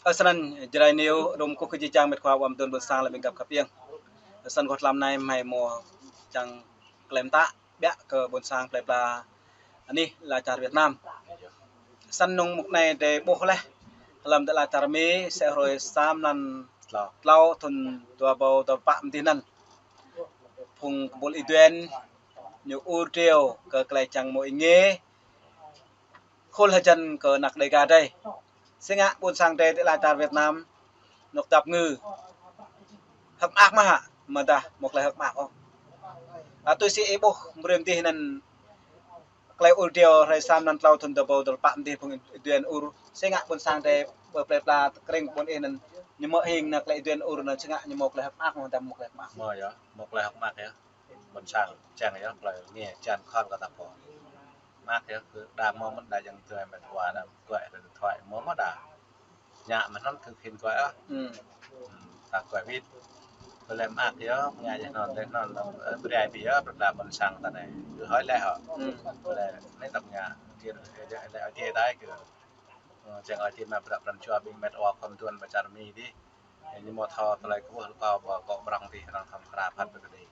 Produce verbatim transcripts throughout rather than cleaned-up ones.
Ơ, snăn Jrai News rŭm kơ jih jang mĕt khua ƀuăn mơdŭn ƀuôn sang lĕ ƀing găp khăp iêng. Snăn kơ tlam anai hmei mơ̆ čang klem tă ƀiă kơ ƀuôn sang plei pla anih ala čar Việt Nam. Snăn mơ̆ng mŭk anai drei ƀuh leh, hlăm ala čar Mi, mơsĕ hrơi sa mlan tlâo thŭn dua êbâo dua pluh pă mơ̆ng dih anăn, phung kơpul Y-Duen ñu ur triu kơ klei čang mơ̆ êngiê khul hơjăn kơ anak Đêga drei. Si ngă ƀuôn sang drei ti ala čar Việt Nam, anŏ dăp ngư hơ̆k mơak mơ̆ hă, amâodah mơ̆ klei hơ̆k mơak ôh. A, tui si ih ƀuh brơi mơ̆ng dih anăn, klei ur triu hrơi sa mlan tlâo thŭn dua êbâo dua pluh pă mơ̆ng dih phung Y-Duen ur. Si ngă ƀuôn sang drei ƀơi plei pla krĭng ƀuôn ih anăn, ñu mơ̆ hing anăn klei Y-Duen ur anăn si ngă ñu mơ̆ klei hơ̆k mơak amâodah mơ̆ klei hơ̆k mơak. Mơ̆ yơh, mơ̆ klei hơ̆k mơak yơh. Ƀuôn sang čang yơh, klei ngă čang khŏn kơ ta pô. Mơak yơh, kơ đa mơ̆ mơ̆n đa yang tui mĕt wa đa mơ̆ kơ điện thoại mơ̆ mơ̆ đa. Ngă mơ̆ anăn kơ khĭn kơ ah. Hmm. Hmm, ta kơ wĭt. Kơ lĕ mơak yơh, ngă yơh anăn, lĕ anăn, ơ, brơi pi yơh, plei pla ƀuôn sang ta anai. Kơ hơi lĕ hŏ. Hmm. Lĕ anai tăm ngă, tiê, lĕ, lĕ, tiê đai kơ. Ơ, čang ai tiê mă bruă pran jua ƀing mĕt wa khŏm tuan ƀơi čar Mi dih. Ñu mơ̆ thâo tơlơi kơ ƀuh lĕ kâo ƀuh kơ prŏng dih, arăng khŏm kra phat ƀơi kơ dih.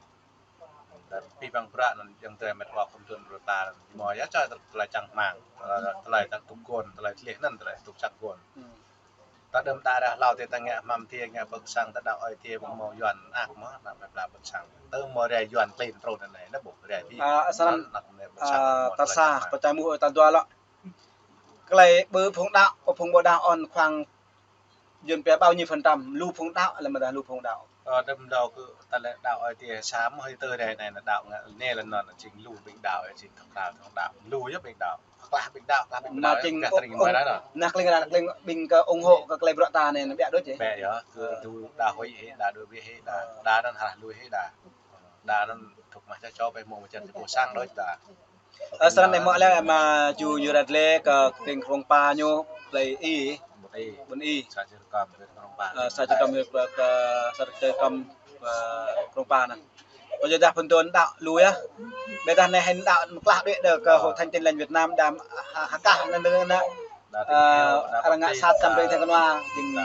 Pi băng bruă anăn yang tơlơi mĕt wa khŏm tuan bruă ta anăn. Mơ̆ yơh čang tơlơi čang hmang, tơlơi, tơlơi ta tŭk gôn, tơlơi tlih anăn, tơlơi tŭk čang gôn. Hmm. Ta đưm đă rah hlâo tiê ta ngă hmam tiê ngă ƀơ̆ng sang ta đaŏ ai tiê mơ̆ mơ̆ Yuan ak mơ̆, ană plei pla ƀuôn sang. Tơ mơ̆ rai Yuan klin trôn anai, lĕ ƀuh rai pi. A, asăn ană plei pla ƀuôn sang, a, mơ̆ ta tơlơi sa, čang hmang. Pơčah mơ̆ ta dua lŏ. Klei ƀơi phung đaŏ, phung ƀu đaŏ ôn khoảng Yuăn pia bao nhiêu phần trăm, lu phung đaŏ lĕ amâodah lu phung đaŏ. Ơ, đưm đaŏ kơ ta lĕ đaŏ ai tiê sa mơ̆ hơi tơ rai anai, ană đaŏ ngă, anai lĕ anăn, anăn jing lu ƀing đaŏ, jing thâo kral thâo đaŏ. Lu yơh ƀing đaŏ. Klah ƀing đaŏ, klah ƀing đaŏ, čing kah ƀing ƀai anăn. Nah, kling ra, kling ƀing kơ ủng hộ kơ klei bruă ta anai, anăn ƀiă đôč yơh. Ƀiă yơh, kơ, ơ, tu đa huĭ hĭ, đa đuaĭ hĭ, đa, ơ, đa anăn hrah lui hĭ, đa. Đa anăn thŭk mă ča čô pơ mơ̆ng mơčan kơ ƀuôn sang đôč đa. Ơ, snăn ih mơ̆ lĕ mă ju ñu rat lĕ kơ krĭng Krông Pa ñu, plei Y. Ƀuôn Y. Ƀuôn Y. Sa Čư̆ Rơkăm, huyện Krông Pa. Ơ, Sa Čư̆ Rơkăm, huyện Krông Pa, Sa Čư̆ Rơkăm, ơ, Krông Pa anăn. Kơ yua dah phŭn tŭn đaŏ lui yơh. Ƀiădah anai hĭn đaŏ mơ̆ klah đuaĭ đơ kơ, ơ, Hội Thánh Tin Lành Việt Nam đa ha, ha kah anăn đơ anăn. Đa, ơ, tin hiu, đa arăng ngă baptis, sat čăm đa, ƀing thê kơnua, đa, jing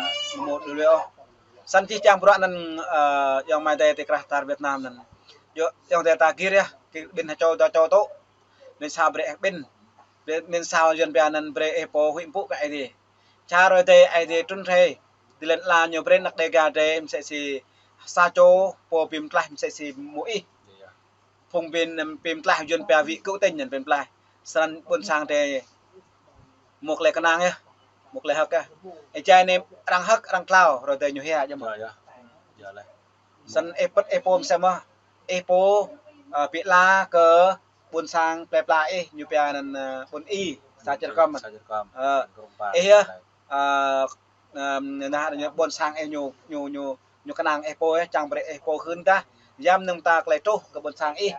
mơ̆ đuaĭ lui ôh. Snăn jih jang bruă anăn, ơ, ayŏng amai adơi ti krah čar Việt Nam anăn. Yua, ayŏng adơi ta gir yơh, gir ƀĭn ha čô dua čô tŭ. Anăn sa brơi ih ƀĭn. Brơi, anăn sa Yuăn pia anăn brơi ih pô huĭ mpŭ kơ Aê Diê. Čar Aê Diê, Aê Diê trŭn hrơi. Ti lăn ala ñu brơi anak Đêga drei mơsĕ si sa čô pô bi mtlaih mơsĕ si Môis. Phung bi, bi mtlaih Yuăn pia vị cứu tinh anăn bi mtlaih. Snăn ƀuôn sang drei mơ̆ klei kơnang yơh. Mơ̆ klei hơ̆k yơh. Ih jai anai arăng hơ̆k, arăng tlao, rơdêh ñu hia jăm. Yơh, yơh. Yơh lĕ. Snăn ih pơ̆t ih pô mơsĕ mơ̆. Ih pô, ơ, bi ala kơ ƀuôn sang plei pla ih, ñu pia anăn, ơ, ƀuôn Y, Sa Čư̆ Rơkăm. Sa Čư̆ Rơkăm. Ơ, Krông Pa. Ih yơh, ơ, ơ, nah, ñu ƀuôn sang ih ñu, ñu, ñu, ñu kơnang ih pô yơh, čang brơi ih pô hưn dah. Yăm nơ̆ng ta klei truh kơ ƀuôn sang ih.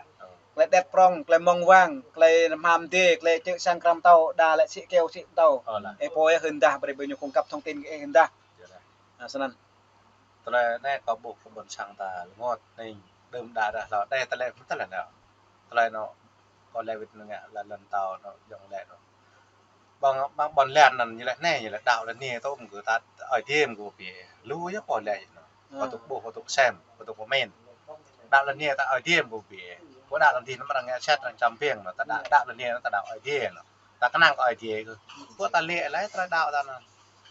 Klei đet prŏng, klei mơ̆ng wang, klei hmam dê, klei čư̆ sang krăm tâo, đa lĕ sĭ keo sĭ tâo. Ơ, lah. Ih pô yơh hưn dah, brơi ƀing ñu cung cấp thông tin kơ ih hưn dah. Yơh lah. Ơ, snăn. Tơlơi anai kâo ƀuh kơ ƀuôn sang ta rơngot anai, đưm đă rah hlâo. Đe tơlơi, tơlơi anai. Tơlơi anŭn, kâo lĕ wĭt ngă lăn lăn tâo anŭn, ayŏng lĕ anŭn. Ƀăng, ƀăng ƀôn lan anăn ñu lĕ anai, ñu lĕ đaŏ lĕ anai tŭ mơ̆ kơ ta, Aê Diê mơ̆ kơ pia. Lu yơh pô lĕ anŭn. Ơ. Kâo tŭ ƀuh, kâo tŭ sem, kâo tŭ pơmĭn. Đaŏ lĕ anai ta Aê Diê mơ̆ kơ pia. Pô đaŏ lĕ anai anŭn arăng ngă sat arăng čăm ƀing anŭn, ta đaŏ, đaŏ lĕ anai ta đaŏ Aê Diê anŭn. Ta kơnang kơ Aê Diê kơ. Pô ta lĕ lĕ tơlơi đaŏ ta anŭn.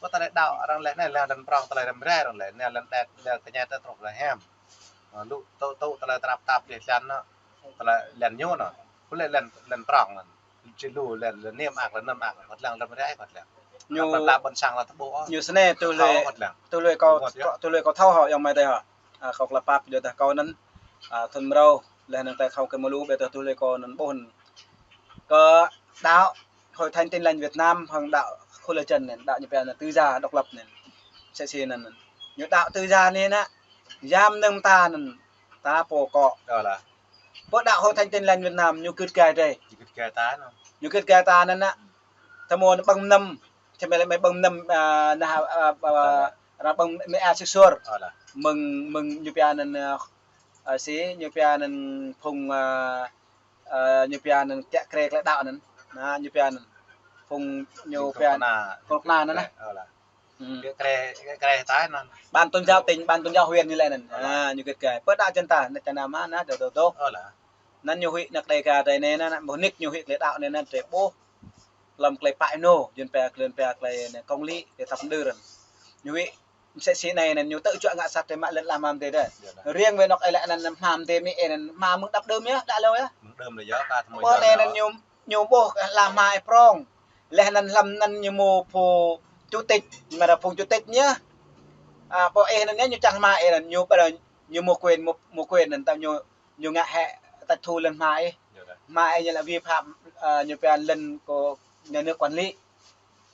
Pô ta lĕ đaŏ arăng lĕ anai lĕ lăn prŏng tơlơi răm rai arăng lĕ, anai lăn đet, lăn kơñet ta truh lĕ hiam. Ơ, lu tŭ, tŭ tơlơi trap tap lĕ lăn anŭn. Tơlơi lăn ñu anŭn. Pô lĕ lăn, lăn prŏng anŭn. Či lu lĕ, lĕ niêm ak, lĕ niêm ak, kơt lăng lăm rai kơt lăng. Ñu, kơt lăng ƀôn sang lĕ tơƀuh. Ñu snei tui lui, kơt lăng. Tui lui kâo, kơt lăng. Tui lui kâo thâo hŏ ayŏng amai adơi hŏ. A, kâo klă pap yua dah kâo anăn, a, thŭn mrâo, leh anăn klei thâo kơ mơ̆ lu, ƀiădah tui lui kâo anăn ƀuh. Kơ đaŏ Hội Thánh Tin Lành Việt Nam, hăng đaŏ khul hơjăn anăn, đaŏ ñu pia anăn tư gia độc lập anăn. Mơsĕ si anăn. Ñu đaŏ tư gia anai ană, yăm nơ̆ng ta anăn, ta pô kŏ. Ơ lah. Pô đaŏ Hội Thánh Tin Lành Việt Nam ñu gĭt gai drei. Ñu gĭt gai ta anŭn. Ñu gĭt gai ta anŭn ană. Tơmơ̆ anŭn ƀơ̆ng mơnăm. Čăm lĕ mơi ƀơ̆ng mơnăm, a, nah, a, a, arăng ƀơ̆ng mơi a sĭt suôr. Ơ lah. Mơ̆ng, mơ̆ng ñu pia anŭn, a, a, si, ñu pia anŭn phung, a, a, ñu pia anŭn kiă kriê klei đaŏ anŭn. Nah, ñu pia anŭn. Phung ñu pia kơnuk kơna anŭn. Ơ lah. Kre, kre tai anŭn. Ban tôn giáo tỉnh, ban tôn giáo huyện ñu lĕ anŭn. Ơ lah. Ñu git gai. Pơ đa jăn ta, anŭn čang anŭn mơ̆n, dŏ dŏ dŏ. Ơ lah. Anŭn ñu huĭ anăk Đêga tơ anai anŭn, ƀuh nik ñu huĭ klei đaŏ anai anŭn, tơlơi ƀuh. Lăm klei pă ênô, jăn pia klei, pia klei anai công lý, klei tăp đơr. Ñu huĭ mơsĕ si anai anŭn ñu tơčuă ngă sat tơma lŏn ala hmua mơdê dơ̆. Riêng wơ̆t anŏ ih lĕ anŭn hmua mơdê mi anŭn hmua mơ̆ng đăp đơm yơh, đa lơ yơh. Mơ̆ng đơm lơ yơh, ka tơmơi. Pơ anai anŭn ñu, ñu ƀuh ala hmua ih prong. Leh anŭn hlăm anŭn ñu mơ̆ pô chủ tịch, mơ̆ đa phung chủ tịch ñu. Pô ih anŭn ñu čang hmua ih anŭn ñu ƀu đa ñu mơ̆ quyền, mơ̆, mơ̆ quyền anŭn tơl ñu, ñu ngă hĕ tăč thu lŏn hmua ih. Hmua ih ñu lĕ vi phạm, ñu pia lŏn kơ nhà nước quản lý.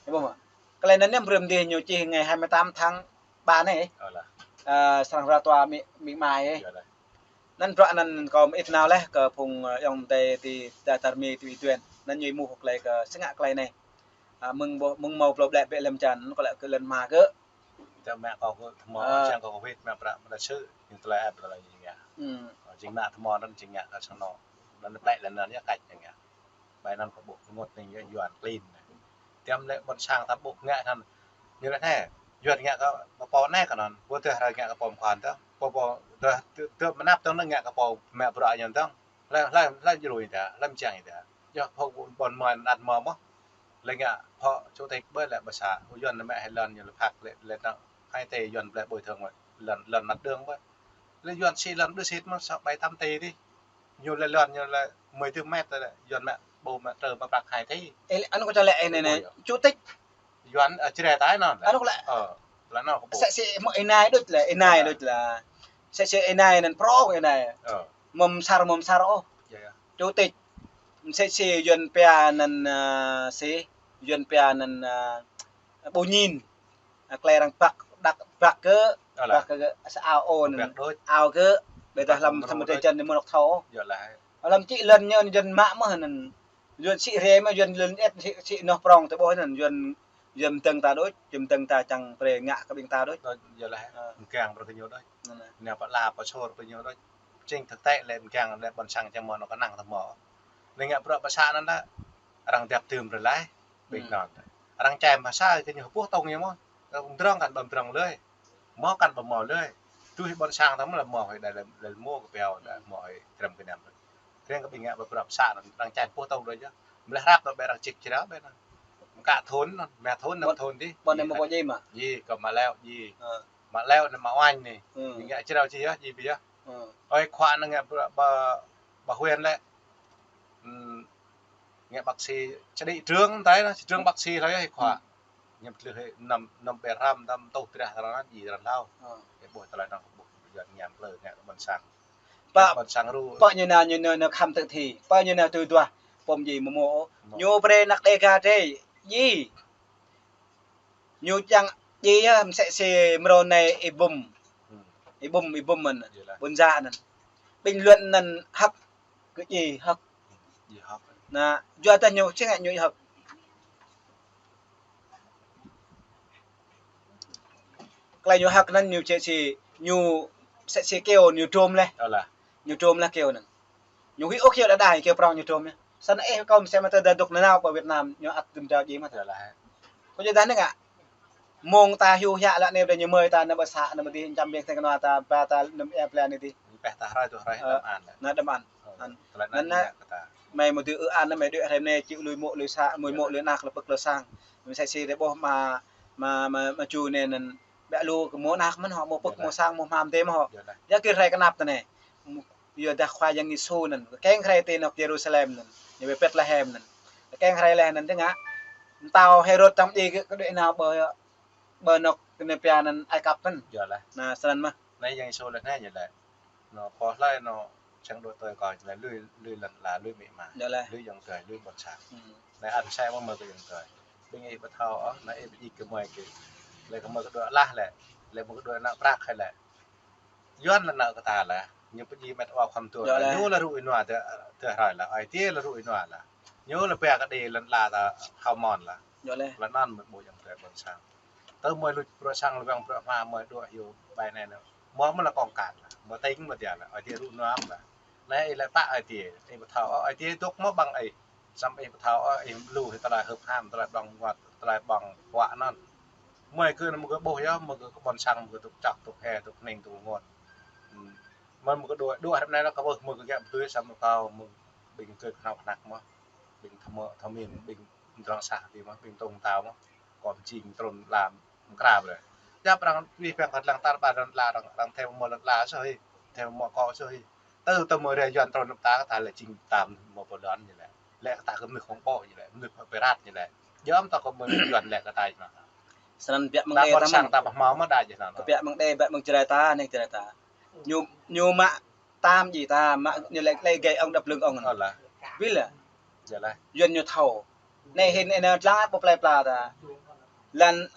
Ƀuh mơ̆. Klei anŭn ñu brơi mơ̆ dih ñu čih ngày hai mươi tám tháng ba anai. Srăng ră tua mi, mi mai. Anŭn bruă anŭn kâo mơit nao leh kơ phung ayŏng adơi ti Đa Dar Mi ti Ui Duên. Anŭn ñu ƀuh klei kơ sĭt ngă klei anai. Mơ̆ng ƀuh, mơ̆ng hmâo ƀlŏr ƀlĕ ƀĕ lăm čan, kơ lĕ kơ lŏn hmua kơ. Tơma kâo kơ tơmơ, čang kâo kơ wĭt mă prăk mă đa sư̆, ñu tơlơi ăt tơlơi ñu ngă. Jing mă tơmơ anŭn jing ngă kơ sang anŏ. Anŭn plĕ lĕ anŭn yơh kač ñu ngă. Ƀai anŭn kơ ƀuh rơngot anai yơh Yuan klin. Tơma lĕ ƀôn sang ta ƀuh ngă anŭn. Ñu lĕ anai, Yuan ngă kơ pô anai kơ anŭn. Pô tơdah rai ngă kơ pô mơkŏn tơ̆ng. Pô, pô tơdah tơ, tơ mơnăp tơ̆ng anŭn ngă kơ pô mă bruă ñu tơ̆ng. Hlơi, hlơi, hlơi jru ita, hlơi mơčang ita. Yơh phung ƀôn mơ̆n ăt mơ̆ mơ̆. Lĕ ngă phó chủ tịch ƀơi lĕ ƀơi xã, Yuan mă hai lŏn ñu lĕ phak lĕ, lĕ tơ̆ng hai tỉ Yuan ƀlĕ bồi thường lŏn, lŏn mặt đường ƀơi. Lĕ Yuan sĭ lŏn đơ sĭt mơ̆ sa ƀai tăm tỉ dih. Ñu lĕ lŏn ñu lĕ mười tư mét lĕ Yuan mă ƀu mă trơ mă prăk hai tỉ. Ê, anŭn kâo čang lĕ anai anai. Chủ tịch. Yuan, ơ, Jrai tai anŭn. Anŭn kâo lĕ. Ơ, lĕ anŭn kâo ƀuh. Mơsĕ si mơ̆ anai đôč lĕ, anai đôč lĕ. Mơsĕ si anai anŭn prong anai. Ơ. Mơ̆ng sar, mơ̆ng sar ôh. Chủ tịch. Mơsĕ si Yuan pia anŭn, ơ, si Yuan pia anŭn, ơ, ƀu ñin. Klei arăng băk, đăk băk kơ, băk kơ sa ao ôh anŭn. Ao kơ, ƀiădah hlăm samơ̆ drơi jăn anai mơ̆ anŏ thâo. Hlăm čih lŏn ñu jăn mă mơ̆n anŭn. Yuan sĭ rai mơ̆ Yuan lŏn ĕt sĭ, sĭ noh prong tơ ƀuh anŭn Yuan, Yuan mơdơ̆ng ta đôč, Yuan mơdơ̆ng ta čang brơi ngă kơ ƀing ta đôč. Yơh lah, mơgang brơi kơ ñu đôč. Anai pơala pơsur brơi ñu đôč. Jing thực tế lĕ mơgang lĕ ƀôn sang čang mơ̆ anŏ kơnang tơmơ. Anai ngă bruă ƀơi xã anŭn đa, arăng dăp tơm brơi laih, ƀing anŭn. Arăng čem ƀơi xã kơ ñu ƀuh tơ̆ng ñu mơ̆n. Kơ ƀing drŏng kăn ƀăm drŏng lơi. Mơ̆ kăn ƀăm mơ̆ lơi. Tui ƀôn sang ta mơ̆ lĕ mơ̆ hơi đa lĕ, lĕ mơ̆ kơ peo đa mơ̆ hơi trem kơ nem. Riêng kơ ƀing ngă ƀơi bruă ƀơi xã anŭn arăng čem ƀuh tơ̆ng đôč yơh. Mơ̆ lĕ hrăp anŭn ƀĕ arăng čik črao ƀĕ anŭn. Mơ̆ kă thun anŭn, mă thun anŭn thun dih. Ƀôn anai mơ̆ kơ djai mă. Djai kơ mă leo djai. Mă leo anai mă oanh anai. Ƀing ngă črao čih yơh, djai ƀĕ yơh. Ơi khua anŭn ngă ƀơi, ƀơi huyện lĕ. Ngă bác sĩ, chỉ định trưởng tai anŭn, chỉ định bác sĩ hlơi hơi khua. Ngă ƀlưh hơi năm, năm ƀe hrăm, năm tuh drah tơlơi anŭn, djai tơlơi hlâo. Ƀuh tơlơi anŭn, ƀuh Yuan ngă ƀlưh, ngă ƀôn sang. Pă, ƀôn sang ru. Pă ñu nao, ñu nao, nao khám tử thi. Pă ñu nao tui duah, pom djai mơ̆ mơ̆. Ñu brơi anăk Đêga drơi, djai. Ñu čang djai yơh, mơsĕ si mrô anai Y Bum. Y Bum, Y Bum mơ̆n. Ƀôn Za anŭn. Bình luận anŭn hăk, kơ djai hăk. Anŭn, yua dah ñu, sĭt ngă ñu hăk. Klei ñu hăk anŭn ñu mơsĕ si, ñu mơsĕ si kơyâo ñu trôm leh. Ñu trôm leh kơyâo anŭn. Ñu huĭ ôh kơyâo đa đa, kơyâo prong ñu trôm yơh. Săn ih kâo mơsĕ mă tơ dŏ dŏ nanao ƀơi Việt Nam, ñu ăt tơm drao djai mă tơ. Kâo djơ̆ dah anai ngă. Mơ̆ng ta hyu hia lă anai ƀơi ñu mơi ta nao ƀơi xã, nao ƀơi dih, čăm ƀing tơng kơnua ta, ba ta, năm ĕp lĕ anai dih. Pĕ ta hrơi tuh hrơi đăm an lĕ. Anŭn đăm an. Anŭn anai, mơi mơ̆ dih ư an, mơi đuaĭ hrơi anai, či lui mơ̆ lui sa, mơi mơ̆ lui anăk lĕ pơk lĕ sang. Mơsĕ si drơi ƀuh mă, mă, mă, mă ču anai anŭn. Ƀĕ lu kơ mơ̆ anăk mơ̆n hŏ, mơ̆ pơk mơ̆ sang, mơ̆ hmua mơdê mơ̆ hŏ. Yua dah khua Yang Yêsu anŭn, kơkeng hrơi tơ anŏ Yêrusalem anŭn, ñu ƀơi Betlehem anŭn. Kơkeng hrơi leh anŭn tơ ngă. Pơtao Hêrôd tơm djai kơ, kơ đuaĭ nao ƀơi, ƀơi anŏ kơ anai pia anŭn Ai Cập anŭn. Anŭn, sơnăn mơ̆. Anai Yang Yêsu leh anai ñu lĕ. Anŏ pô hlơi anŏ čang đuaĭ tui kâo lĕ lui, lui lŏn ala, lui amĭ ama. Lui ayŏng adơi, lui ƀôn sang. Anai ăn sai mơ̆ mơ̆ kơ ayŏng adơi. Ƀing ih ƀu thâo ôh, anai ih ƀu djik kơ mơi kơ. Lĕ kơ mơi kơ đuaĭ lah lĕ. Lĕ mơi kơ đuaĭ anăk prăk hơi lĕ. Yuan lĕ anŏ kơ ta lĕ, ñu pơdjai met wa khŏm tuan. Ñu lĕ rŭ ih nua tơ, tơ hrơi lĕ, Ơi Adai lĕ rŭ ih nua lĕ. Ñu lĕ pia kơ đĭ lŏn ala ta hơmon lĕ. Lŏn anŭn mơi ƀu ayŏng adơi ƀôn sang. Tơ mơi luč bruă sang lĕ wăng bruă hmua mơi đuaĭ hyu ƀai anai anŭn. Mơi mơ̆ lĕ kông kan lĕ, mơi tĭng mơi tia lĕ, Ơi Adai rŭ nua mơi lĕ. Anai ih lĕ pă Ơi Adai, ih ƀu thâo, Ơi Adai dŏ mơ̆ ƀăng ih. Samơ̆ ih pơthâo, ơ, ih lu hĭ tơlơi hơp ham, tơlơi ƀơ̆ng wăt, tơlơi ƀơ̆ng huă anŭn. Mơi kơ anŭn mơi kơ ƀuh yơh, mơi kơ ƀôn sang, mơi kơ tŭk čŏk, tŭk he, tŭk hning, tŭk ngŏn. Hmm. Mơi mơi kơ đuaĭ, đuaĭ hrŏm anai lĕ kơ ƀuh, mơi kơ gĕ pơtui samơ̆ kâo, mơi ƀing kơ kơnăl kơnăk mơ̆n, ƀing thâo mơ̆, thâo min, ƀing mơdrŏng sah ti mơ̆n, ƀing tông tao mơ̆n. Kơ mơjing trŭn lăm mơkra brơi. Yap arăng wih pĕng kơ lăng tar ƀar lŏn ala arăng, arăng thâo mơ̆ lŏn ala soh hĭ, thâo mơ̆ kơ soh hĭ. Tơ tơ mơ̆ rai Yuan trŭn lăm ta, ta lĕ jing tam mơ̆ pơ lŏn ñu lĕ. Lĕ kơ ta kơ mơnuih khŏng ƀô̆ ñu lĕ, mơnuih pơrat ñu lĕ. Yom ta kơ mơnuih Yuan lĕ kơ ta ñu nă. Snăn biă mơ̆ng đe ta mơ̆n. Sang ta pơhmâo mơ̆ đa jih nă. Kơ biă mơ̆ng đe, biă mơ̆ng Jrai ta, anai Jrai ta. Ñu, ñu mă tam ji ta, mă ñu lĕ, lĕ gei ŏng đăp lưng ŏng. Ơ lah. Ƀiă lah. Jơlah. Yuan ñu thâo. Anai hĭn anai lăng ƀu plei pla ta. Lăn,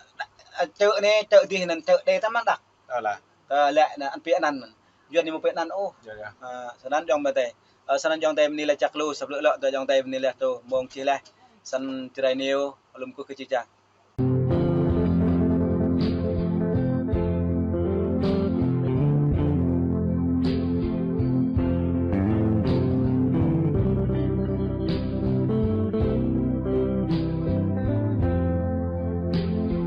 ơ, čư̆ anai, čư̆ dih anŭn, čư̆ đe ta mơ̆ng đăk. Ơ lah. Ơ, lĕ anŭn, ăn pĕ anăn mơ̆n. Yuan ñu mă pĕ anăn ôh. Jơlah. Ơ, snăn jŏng ƀai tê. Ơ, snăn jŏng tê mơni lĕ čăk lu, săp lư̆ lŏ, tơ jŏng tê mơni lĕ tơ, mơ̆ng čih leh. Snăn Jrai News, lŏm kơ kơ čih čang.